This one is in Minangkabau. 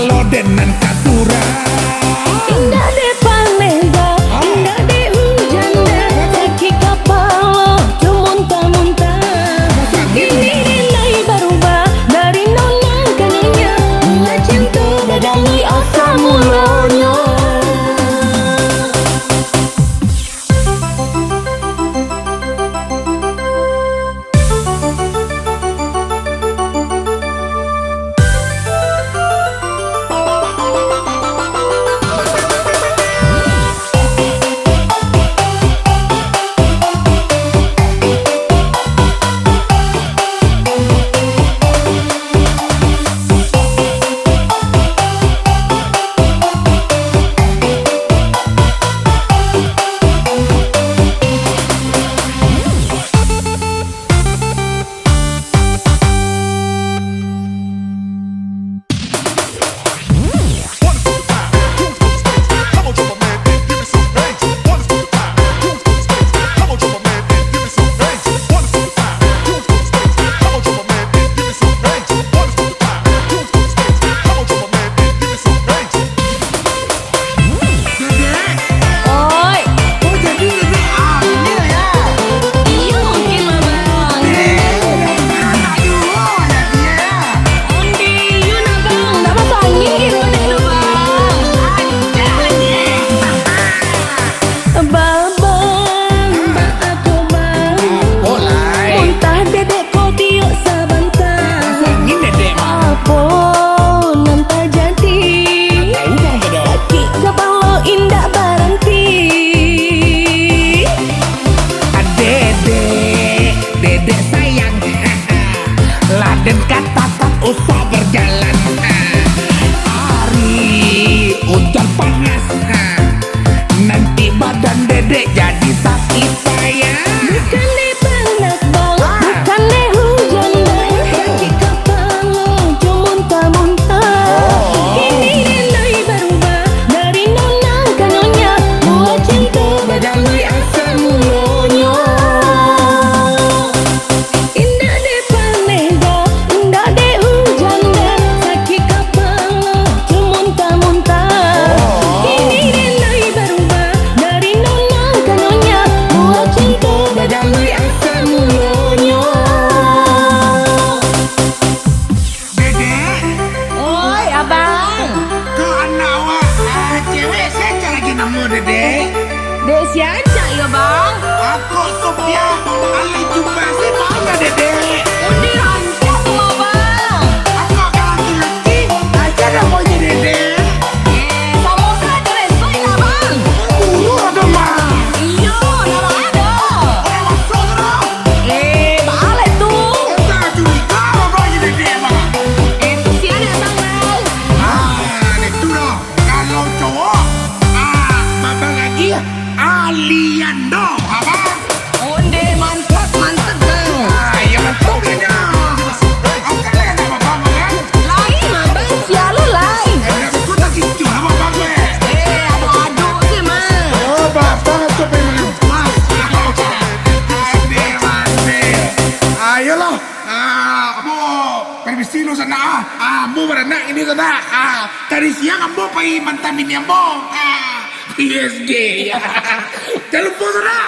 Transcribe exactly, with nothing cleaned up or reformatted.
Lo den nan ka surang. Indak dek paneh doh, indak dek hujan doh, sakik kapalo jo muntah-muntah. Kini den lai barubah dari nona ka nyonya, buah cinto bagalui asa mulonyo. Oi. Oh, jadi Dedek hamil, ya? Iyo, mungkin lah, Bang. Eh, udah anak dulu, anak dia. Onde iyo nah, Bang. Ndak masangin gitu, Bang. Babang, baa ko, Bang? Apo lai? Muntah Dedek ko diok sabanta. Masangin Dedek mah. Apo nan tajadi? Ndak tahu, Bang, Dedek. Sakik kapalo indak baranti. Dedek, Dedek sayang. Lah den ka tatap usah berjalan. Ari ujan panas. Nanti badan Dedek jadi sakik, sayang. Bukan dek panas, Bang. Ah. Bukan dek hujan, Bang. Sakik kapalo jo muntah-muntah. Oh. Kini den lai barubah dari nona ka nyonya. Buah cinto bagalui asa mulonyo. Indak dek paneh doh, indak dek hujan doh, sakik kapalo jo muntah-muntah. Kini den lai barubah dari nona ka nyonya, buah cinto bagalui asa mulonyo. Dedek. Oi, Abang. Ko anak awak, ah, cewek, sia cak lagi namo, Dedek? Dek sia cak yo, Bang? Ako Sofia, alai jumpa se banyak, Dedek. Undi rancak tu mah, Bang. Ako ka laki-laki, aja namonyo Dedek. Eh, samo sajo resoik lah, Bang. Buru ado mah. Iyo, ndak ado. Orang masuk tu dah. Eh, baa lai tu? Entah curiga, Bang, jadi Dedek, Bang. Eh, tu sia datang, Bang. Ah, itu dah. Kalau cowok, ah, babang lagi, Aliando, apa? Onde mantap, mantap, Bang. Ah, iyo, mantap, Aliando. Oke, ada apa-apa, Bang? Lai, Bang, sia lo lai. Eh, udah, aku tak gitu, apa-apa, Bang? Eh, ado-ado se, Bang. Oh, Bapak tu memang puas. Ade, ade. Ayolah. Ah, ambo permisi dulu sanak, ah. Ah, ambo baranak ini sanak. Ah, tadi siang ambo pai mantan bini ambo. Ah, P S G. Jan lupo sanak.